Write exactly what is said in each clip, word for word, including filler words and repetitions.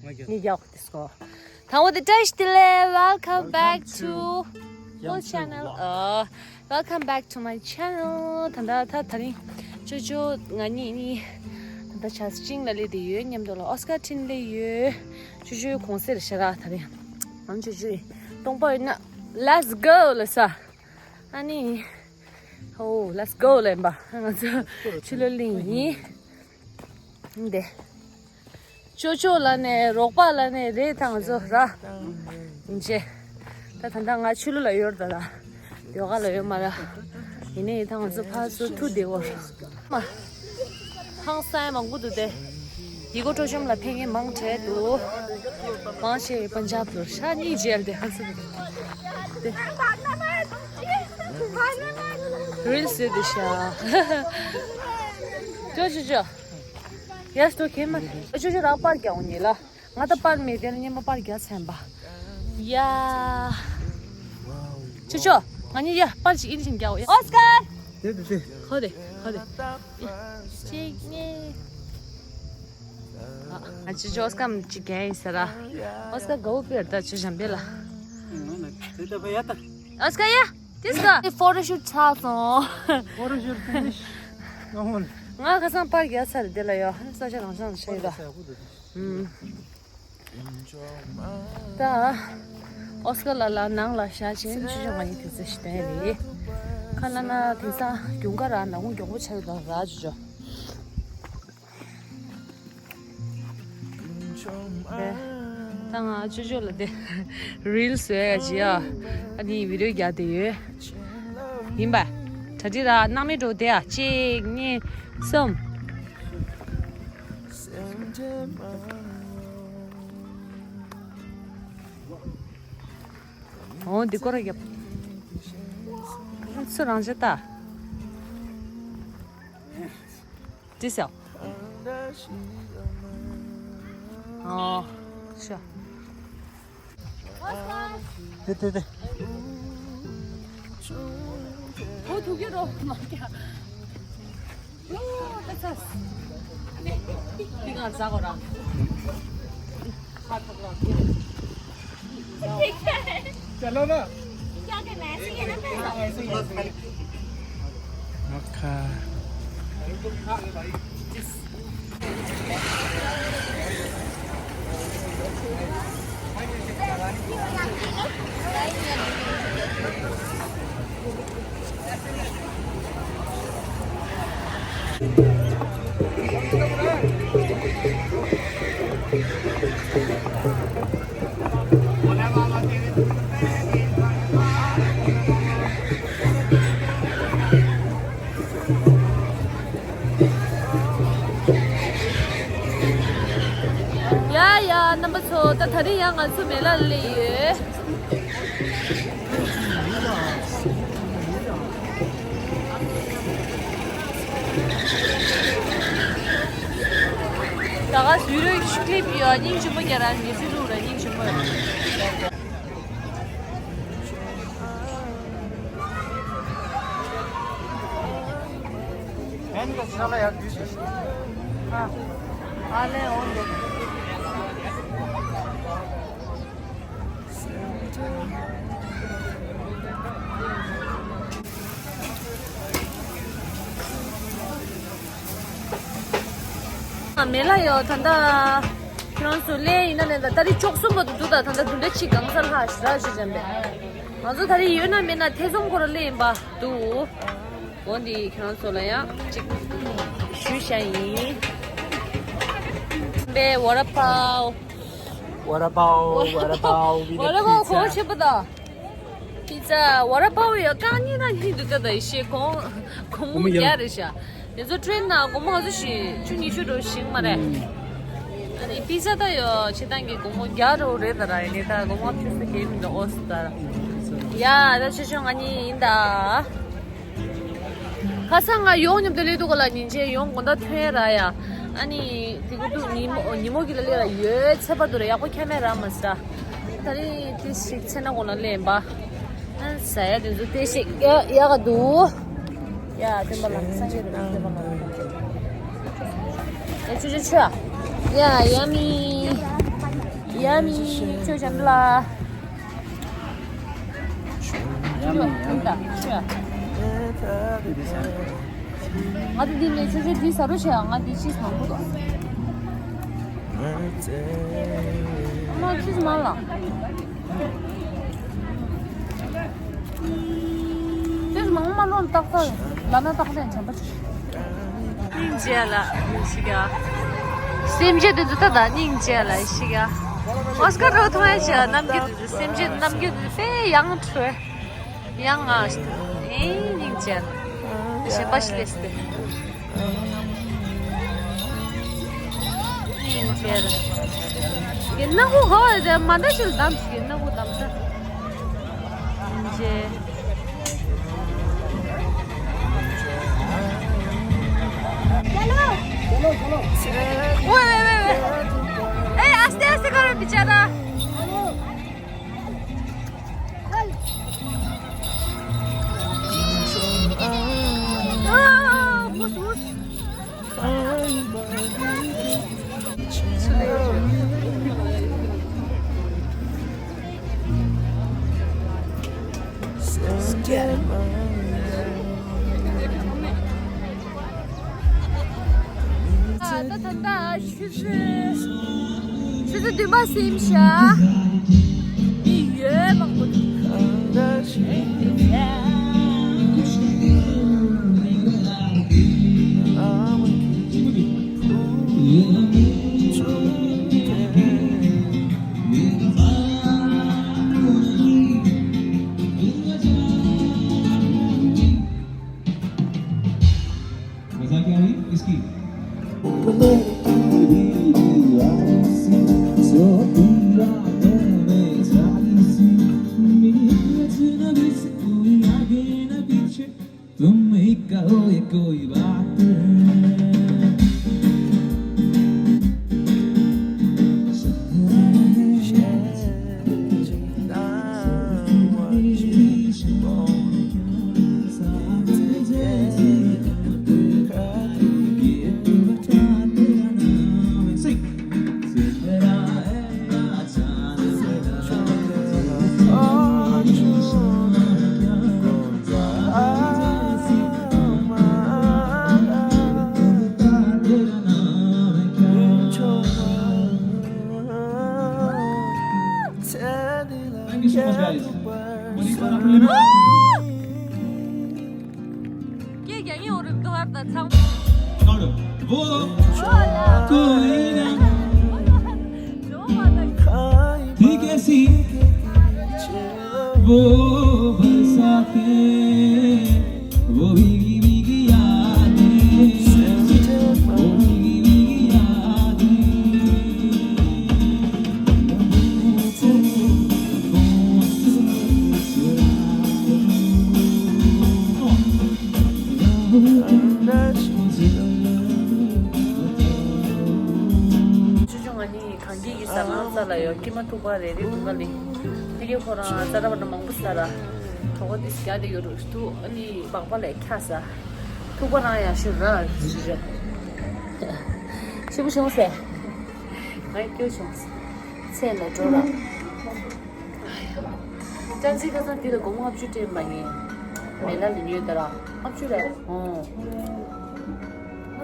ངས་རྒྱག་དེ་སོ། དང་པོ་དེ་བཀྲ་ཤིས་བདེ་ལེགས། Welcome back to my channel. Uh, welcome back to my channel. ད་ད་ད་ད་རིང་ཅོ་ཅོ་ང་གཉིས་ནི་ད་ཆ་ཅིང་ལ་ལས་དེ་ཡོད། མཉམ་དུ་ལ་ཨོ་སི་ཀར་ཁྲིན་ལས་ཡོད། ཅོ་ཅོའི་གུང་སེང་རེད་ཤག་ར། ད་རིང་ང་ཅོ་ཅོའི་སྟོང་པ་ཡིན་ན། Let's go ལ་ས། ཨ་ནི། ཨོ། Let's go ལ་ཡིན་པ། ང་ཚོ་ཕྱི་ལོགས་གླིང་ཡིན། འདི། ཅོ་ཅོ་ལ་ནས་རོགས་པ་ལ་ནས་རེད་ད་ང་ཚོ་ར། ཡིན་ཅེ། ད་ད་ལྟ་ང་ཆུ་ལུ་ལ་ཡོད་ད་ལ། ཡོ་ག་ལ་ཡོད་མ་ར། ཡིན་ནའི་ད་ང་ཚོ་ཕར་ཚུར་ཐུག་བདེ་བོར། མ། ཧང་སང་མང་པོ་འདུག་སྟེ། ཡི་གོ་སྤྲོ་བཅོམ་ལ་ཕེབས་མཁན་མང་དྲགས་འདུག་མང་ཆེ་བའི་པན་ཇབ་ལ་ཤ་གཉིས་རྗེས་ལ་དེ་ཧང་སང་འདུག་སྟེ། རིལ་སི་བཟོས་འདུག་ཤག་ཅོ་ཅོ་ཅོ། ཡར་སྟོད་གེ་མ། ཅོ་ཅོ་རང་པར་རྒྱག་འོང་ཉེ་ལ། ང་ད་པར་མེད་དེ་ལ་སྙེ་མ་པར་རྒྱག་ཚན་པ། ཡ། ཅོ་ཅོ། ང་གཉིས་ཡ་པར་ཅིག་ཨིན་ཞིང་རྒྱག་འོ། ཨོ་སི་ཀར། དེ་དེ་དེ། ཁོ་དེ་ཁོ་དེ། ཅིག་གཉིས། ཨ། ཅོ་ཅོ་ཨོ་སི་ཀར་ཅིག་རྒྱག་ཡིན་ཟེར་ར། ཨོ་སི་ཀར་དགའ་བོ་དཔེར་ད་ཅོ་ཞམ་པེ་ལ། དེ་ད་བ་ཡ་ད། ཨོ་སི་ཀར་ཡ། This guy. Photo shoot ཆགས་སོང་། Photo shoot finish. ང་ཁ་སང་པར་རྒྱག་ཚར་དེ་ལ་ཡོ། ས་ཆ་རང་བྱུང་ཆགས་ཡོད་ད། ད། ཨོ་སི་ཀར་ལ་ལ་ནང་ལ་བཞག་ཆེན་ཆུ་ཆུ་ང་ཡི་དུས་ཚོད་ཞིག་བསྟན་རེད། ཁ་ལ་ན་དེང་སང་རྒྱུན་ག་ར་ནག་ཁུང་མགྱོགས་པོ་ཆགས་དང་ར་ཆུ་ཆུ། ད་ང་ཅོ་ཅོ་ལ་དེ་རིལ་བཟོས་ཡ་ཅི་ཡ། ཨ་ནི་བི་ཌིའོ་རྒྱག་དེ་ཡོད། ཡིན་པ། གྲ་སྒྲིག་ར་སྣང་མེད་འགྲོ་དེ་ཡ། གཅིག་གཉིས་གསུམ། འོ་འདི་སྐོར་ར་རྒྱབ། སུ་རང་བྱེད་ད། འདི་སོ། འོ། ཤ། དེ་དེ་དེ། འོ་ཐུག་གི་རོ་མ་རྒྱག་འོ་ད་ཚ། འདི་ང་ཟ་གོ་ར། ཁ་ཐོག་ལ། चलो ना। क्या करना है? ऐसे ही है ना पैसा? हाँ, ऐसे ही, ऐसे ही। Okay. ཡ་ཡ། རྣམ་པ་ཚོ། ད་དེ་རིང་ཡང་ང་ཚོ་མེ་ལ་སླེབས་ཡོད། ད་ག་བི་ཌིའོ་ཀླིབ་ཡོད། སྙིང་རྗེ་མོ་རྒྱ་རང་ཉི་ཚེ་ལུག་ར་སྙིང་རྗེ་མོ། མེ་ལ་ཡོད་ད་ལྟ། ཁྱེད་རང་ཚོ་ལས་ཡིན་ན་ནས་ད་ད་རེས་བཅུ་གསུམ་བར་དུ་འདུག་ད་ད་ལྟ་དུ་འདྲ་ཅིག་གང་ས་ལྷག་ཞེ་དྲག་ཅིག་འཇམ་པས། ང་ཚོ་ད་རེས་ཡོད་ན་མེད་ན་ཐེ་ཚོམ་སྐོར་ལས་ཡིན་པ་འདུག་འོ་འདི་ཁྱེད་རང་ཚོ་ལ་ཡང་ཅིག་ཞུས་བྱ་ཡིན། པའི་ཝ་ར་པའོ། ཝ་ར་པའོ། ཝ་ར་པའོ། ཝ་ར་པའོ་གོ་ཆེ་པོ་ད། པི་ཛ། ཝ་ར་པའོ་ཡོད་རྐང་གཉིས་ན་གཉིས་འདུག་ད་ད་ཡི་ཤེས་གོང་གོང་མོ་བརྒྱ་རེད་ཤག་དེ་ཚོ་ཊེན་ན་སྒོར་མོ་ག་ཚོད་ཞིག་བཅུ་ཉི་ཤུ་འགྲོ་ཞིག་མ་རེད། ཨ་ནི་པི་ཛ་ད་ཡོད་ཆེ་ཐང་གི་སྒོར་མོ་བརྒྱ་འགྲོ་རེད་ད་ར། ཡིན་ནི་ད་སྒོར་མོ་ཁྱོད་ཚོ་གས་མི་འདུག་ཨོ་སི་ད་ར། ཡ་ད་ཆེ་ཆུང་ང་གཉིས་ཡིན་ད། ཁ་སང་ང་ཡོང་མཉམ་དུ་སླེབས་དུས་ག་ལ་ཉིན་བྱེད་ཡོང་དགོང་དག་ཐོན་ར་ཡ། ཨ་ནི་དེ་གི་འདུག་ཉིན་མོ་ཉིན་མོ་གི་ལ་སླེབས་ར་ཡོད་ཚད་པར་དུ་ར་ཡག་པོ་ཁྱད་མེད་ར་མ་ཟ། ད་རིང་དེ་ཞིག་ཚེ་ན་དགོང་ལ་སླེབས་པ། ཨ་ཟ་ཡ་དེ་ཚོ་དེ་ཞིག་ཡ་ཡག་ག་འདུག་ཡ་དེ་མ་ལ་སང་གི་རེད་དེ་མ་ལ། ཡ་ཆུ་ཆུ་ཆུ་ཡ། ཡ་ཡ་མི། ཆོས་ཅན་ལ། ཡ་མི་ཡ་མི། ང་ཚོ་འདི་ནས་ཆོས་ཆོས་འདི་ཟ་རོ་བྱས། ང་འདི་ཅིས་མང་པོ་འདུག་ཨ་མ་ཅིས་མང་ལ། ཅིས་མང་མ་ལོན་ཏག་ཏག་ལ་ན་ཏག་ཏག་དྲན་པ་ཅིག་སྙིང་རྗེ་ལ་ཤི་ག་སེམས་ཅན་དེ་ཚོ་ད་ད་སྙིང་རྗེ་ལ་ཤི་ག་ཨོ་སི་ཀར་རོ་ཐོང་ཡ་ཆ་རྣམ་རྒྱུན་དེ་ཚོ་སེམས་ཅན་རྣམ་རྒྱུན་དེ་ཚོ་དཔེ་ཡང་འཕྲོས། ཡང་ང་ཨེ་སྙིང་རྗེ་ལ་ཞེན་པ་ཞིག་ལས་སྟེ། སྙིང་རྗེ་ལ་ཡིན་ན་ཁོ་ག་བ་མ་འདྲ་ཞིག་ལ་བདམས་ཤིག་ཡིན་ན་ཁོ་བདམས་ས་སྙིང་རྗེ། चलो चलो चलो। ओए, ओए, ओए, ओए। ए, आस्ते, आस्ते करो बेचारा। आ, उस, उस। ད་ད་ད་ཆུ་ཚོད་ཆུ་ཚོད་བདུན་པ་ཟིན་ཤག་མི་ཡོད་མང་པོ་འདུག मजाक आ रही इसकी। तुम ही कहो ये कोई बात। Thank you so much, guys. Monique, one after limit. སྐད་རྒྱག་ངེས་འོ་རིམ་དུ་བར་དང་ཚང་། ནོར། བོ། བོ་ལ། ཀོ་ལི་ན། བོ་ལ། དེ་ག་སི། བོ་བ་ས་ཏེ། བོ་བི་གི་བི་གི་ཡ་ཏེ། བོ་བི་གི་བི་གི་ཡ་ཏེ། ཆུ་ཆུང་ང་གཉིས་གངས་སྐྱིད་ཀྱི་ཟ་ཁང་རྩ་ལ་ཡོད། ཀྱེ་མ་ཐུག་པ་རེ་རེ་འདུག་ག་ལེ། ཕ་གི་ཁོ་རང་རྩ་ར་བ་ན་མང་པོ་ཟ་ར། གྲོགས་པོ་དེ་སྐྱ་དེ་ཡོད་རུ་ཐུག་ཨ་ནི་སྦག་སྦག་ལས་ཁྱ་ཟ། ཐུག་པ་རང་ཡག་ཤོས་ར་ཟེར་ར། ཞེ་པོ་བྱུང་ཟེར། ང་སྐྱོ་བྱུང་ཟེར། ཚེ་ལ་འགྲོ་ར། ཅན་ཅིག་ཁ་སང་འདི་ལ་སྒོར་མོ་ལྔ་བཅུ་སྤྲད་མ་ཡིན། མེ་ལ་ལ་ཉོས་ད་ར། ལྔ་བཅུ་རེད། ཨོ། ལྔ་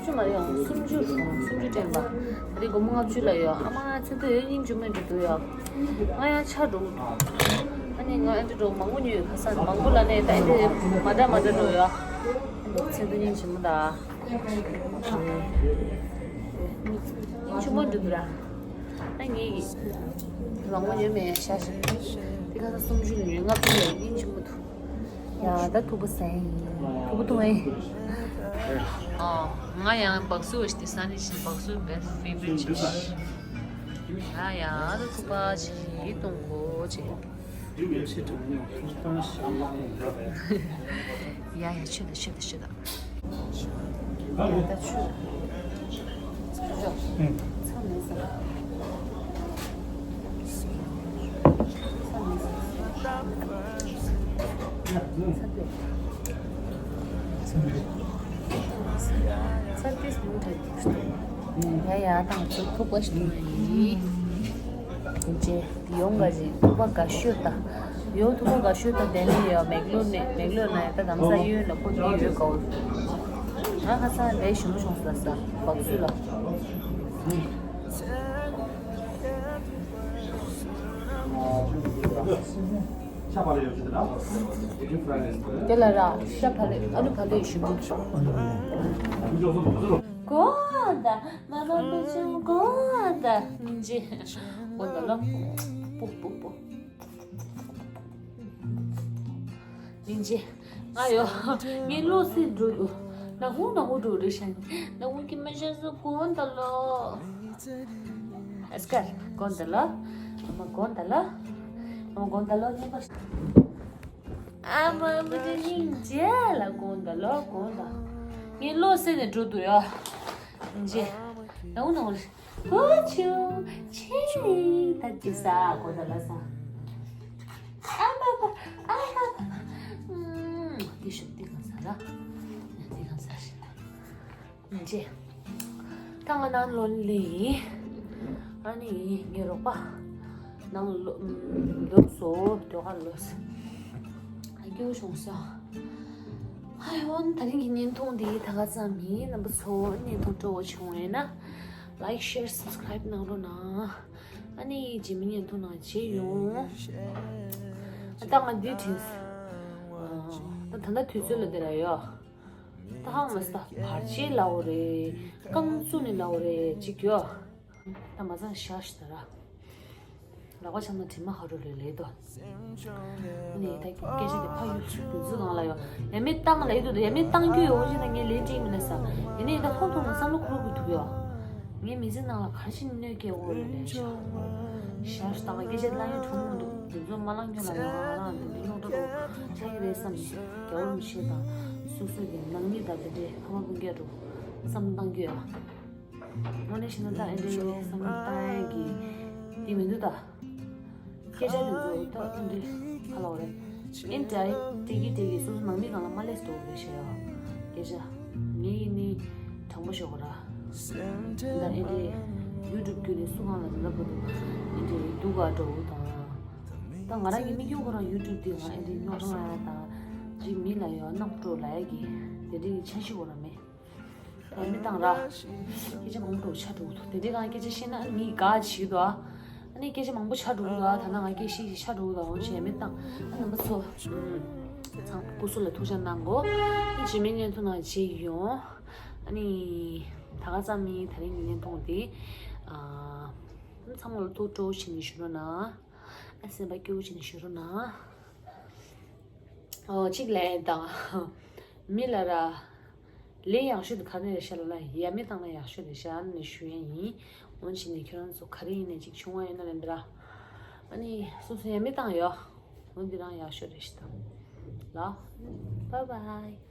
བཅུ་མ་རེད་ཨང་། སུམ་ཅུ་སུམ་ཅུ་སྤྲད་པ། ད་རེས་སྒོར་མོ་ལྔ་བཅུ་ལ་ཡོད། ཨ་མ་ཚེ་འདི་ཡོད་སྙིང་རྗེ་མོ་འགྲོ་འདུག་ཡ། ང་ཡང་ཆ་འགྲོ། ཨ་ནི་ང་ཨ་འདྲ་འགྲོ་མང་པོ་ཉོས་ཁ་སང་མང་པོ་ལ་ནས་ད་ཨ་འདྲ་མ་འདྲ་མ་འདྲ་འགྲོ་ཡ། ཚེ་འདི་སྙིང་རྗེ་མོ་ད། སྙིང་རྗེ་མོ་འགྲོ་འདུག་ར། ཨ་ངས་ཀྱི་མང་པོ་ཉོས་མེད་ཤ་ཤ། དེ་ཁ་སང་སུམ་ཅུ་ལ་ཉོས། ལྔ་བཅུ་ལ་སྙིང་རྗེ་མོ་འདུག་ཡ་ད་ཐུག་པ་ཟ་ཡིན། ཐུག་པ་འཐུང་ཨེ། ཨ་ང་ཡང་སྦག་སུ་ཞིག་དེ་ཟ་ནི་ཞིག་སྦག་སུ་best favorite ཅིག་ཡ་ཡ་ད་ཐུག་པ་ཅིག་འཐུང་གོ་ཅིག་ཡ་ཡ་ཆོད་ད་ཆོད་ད་ཆོད་ད། ད་ཆོད། ཚ་མེད་ས། ཚ་མེད་ས། ཚ་ཏེ། ཚ་ཏེ་སྨུག་ད་ཡ་ཡ་དང་ཚུར་ཐུག་པ་ཞིག་ཡིན། ཅེ། ཡོང་ག་རེད། ཐུག་པ་དགའ་ཤོས་ད། ཡོང་ཐུག་པ་དགའ་ཤོས་ད། དེ་ནས་ཡོད་མེག་ལོ་ནས་མེག་ལོ་ན་ཡ་ད་དམ་ས་གཡོན་ལ་ཁོ་དེ་ཡོད་གའོ། ང་ཁ་སང་ལས་ཞུ་མ་བྱུང་ས་ས་བག་སུ་ལ། དེ་ལ་ར་ཤ་བག་ལེབ་ཨ་ལུ་བག་ལེབ་ཞུ་གི། གོ་ད་མ་མ་མ་ཅུང་གོ་ད་ཇི་གོ་ད་ལ་པོ་པོ་པོ། ལིན་ཅི། ང་ཡོ། ངའི་བློ་སེ་འགྲོ་འདུག་ནག་ཧུ་ནག་ཧུ་འགྲོ་རེ་ཤ་ནི། ནག་ཧུ་གི་མ་ཤ་སུ་གོན་ད་ལོ། ཨེ་སྐར་གོན་ད་ལོ། ཨ་མ་གོན་ད་ལོ། ཨ་མ་གོན་ད་ལོ་ནི་མ། ཨ་མ་མི་དེ་ནི་ཇེ་ལ་གོན་ད་ལོ་གོན་ད། ངའི་བློ་སེ་ནས་འགྲོ་འདུག་ཡོ། ལིན་ཅི། ནག་ཧུ་ནག་ཧུ་རེ། ཧུ་ཆུ། ཆེ་ནི་ད་ཅི་ས་གོ་ད་ལ་ས། ཨ་མ་པ། ཨ་མ་པ། ཨུམ། དེ་ཤོག་དེ་གང་ས་ར། དེ་གང་ས་ཤི་ལ། ཇེ། ད་ང་ནང་ལོན་ལི། ཨ་ནི་ངའི་རོགས་པ། ནང་ལོ་ལོབས་སོ་དོ་ག་ལོས། ཨ་སྐྱོ་བྱུང་ས། ཧའི་ཝན་ད་རིང་གི་བརྙན་ཐུང་འདི་ད་ག་ཙམ་ཡིན། རྣམ་པ་ཚོ་བརྙན་ཐུང་སྤྲོ་བོ་བྱུང་བས་ན། Like, share, subscribe གནང་རོགས་གནང་། ཨ་ནི་རྗེས་མའི་བརྙན་ཐུང་ནང་མཇལ་ཡོང་། ཨ་ད་ང་འདི་དྲན། ཨ་ད་ད་ལྟ་དུས་ཚོད་ལ་འདི་ལ་ཡོད། ད་ཧང་མ་སྟ་བར་ཆད་ལའོ་རེད། རྐང་བཙུགས་ནས་ལའོ་རེད་ཅིག་ཡོད། ད་མ་ཚང་ཤ་ཤི་ད་ར། ལག་པ་འཆང་ན་དྲི་མ་ཧ་རུ་རེ་ལེ་དོ། ནི་ད་སྐད་ཆ་དེ་ཕ་ཡུལ་ཚུལ་དུས་ཚོད་གང་ལ་ཡོད། ཡ་མེད་བཏང་ལེ་དོ། ཡ་མེད་བཏང་རྒྱུ་ཡོད་ཅི་ན་ངས་ལེ་འགྲིག་མི་ན་ས། ཡིན་ནའི་ད་ཐོག་ཐོག་ན་བསམ་བློ་འཁོར་དགོས་ཐུག་ཡོད། ངའི་མི་ཚེ་ནང་ལ་ག་རེ་ཞིག་གནོད་སྐྱེལ་འོ་རེ་ལེ་ཤ། ཤ་ཤ་ད་སྐད་ཆ་ལ་ཡོད་ཐུག་མི་འདུག་དེ་ཚོ་མ་ལང་རྒྱུ་ལ་ཡོད་ང་རང་དེ་འདྲ་སློང་འགྲོ་འགྲོ་ཆ་ཡི་རེད་བསམ་ནས་རྒྱ་བོ་མི་ཤེས་དང་སོ་སོ་གི་ནང་མི་དང་དེ་འདྲའི་ཕ་མ་སྤུན་ཀྱག་འགྲོ་བསམ་བཏང་རྒྱུ་ཡོད། དངོས་གནས་བཤད་ན་ད་ཨེ་འདྲའི་བསམ་བློ་བཏང་ཡས་ཀྱི་དེ་མི་འདུག་ད། སྐད་ཆ་དེ་ཚོ་ད་ཨེ་འདྲའི་ཧ་ལ་བ་རེད། ཨེ་འདྲའི་སྤྲད་ཀྱི་སྤྲད་ཀྱི་སོ་སོ་ནང་མི་སྒང་ལ་མ་སླེབས་འདུག་རེད་ཤག་ཡ། སྐད་ཆ་ངས་ཡིན་ནི་དྲང་པོ་ཤོད་དགོས་ར། ད་ཨེ་འདྲའི་ཡུ་ཊུབ་བརྒྱུད་ནས་སུ་གང་ལ་འདི་འདྲ་པོ་འདུག་ཨེ་འདྲའི་སྡུག་ག་འགྲོ་དང་། ད་ང་རང་གི་མིག་ཡོང་ཁོ་རང་ཡུ་ཊུབ་དེ་ང་ཨེ་འདྲའི་རྙོག་དྲ་ང་ཡ་དང་ཅིག་མི་ལ་ཡོད་ནག་འགྲོ་ལ་ཡ་གི་དེ་འདྲའི་འཆར་གཞི་ཁོ་རང་མེད། ཡ་མི་བཏང་ར། སྐད་ཆ་མང་པོ་ཆགས་འགྲོ་གི་འདུག་དེ་འདྲའི་ང་སྐད་ཆ་བཤད་ན་ཨ་ནི་དགའ་བྱེད་ཀྱི་འདུག་ཨ། ཨ་ནི་སྐད་ཆ་མང་པོ་ཆགས་འགྲོ་གི་འདུག་ཨ། ད་ནང་ང་སྐད་བཤད་ཀྱི་ཆགས་འགྲོ་གི་འདུག་འོན་ཀྱང་ཡ་མི་བཏང་ཨ། རྣམ་པ་ཚོ། ཚང་སྐུ་གཟུགས་ལ་ཐུགས་ཅག་གནང་གོ་ཨ་ནི་རྗེས་མའི་བརྙན་ཐུང་ནང་མཇལ་ཡོང་། ཨ་ནི། ད་ག་ཙམ་ནི་དེ་རིང་གི་བརྙན་ཐུང་འདི། ཨ། ཚང་མ་ལ་ཐུགས་སྤྲོ་བོ་བྱས་ནས་བཞུགས་རོགས་གནང་། ཨ་སེམས་པ་སྐྱིད་པོ་བྱས་ནས་བཞུགས་རོགས་གནང་། ཨོ་གཅིག་ལན་དང་། མི་ལ་ར། ལས་ཡག་ཤོས་དེ་ག་རེ་རེད་ཤག་ལབ་ན་ཡ་མེད་བཏང་ན་ཡག་ཤོས་རེད་ཤག་ནས་ཞུ་ཡ་ཡིན། འོན་ཅི་ནས་ཁྱོད་རང་ཚོ་ག་རེ་ཡིན་ནས་ཅིག་བྱུང་བ་ཡོད་ན་ལན་འདི་ར། ཨ་ནི་སོ་སོ་ཡ་མེད་བཏང་ཡོད། འོན་འདི་རང་ཡག་ཤོས་རེད་ཤག་དང་། ལ། Bye bye།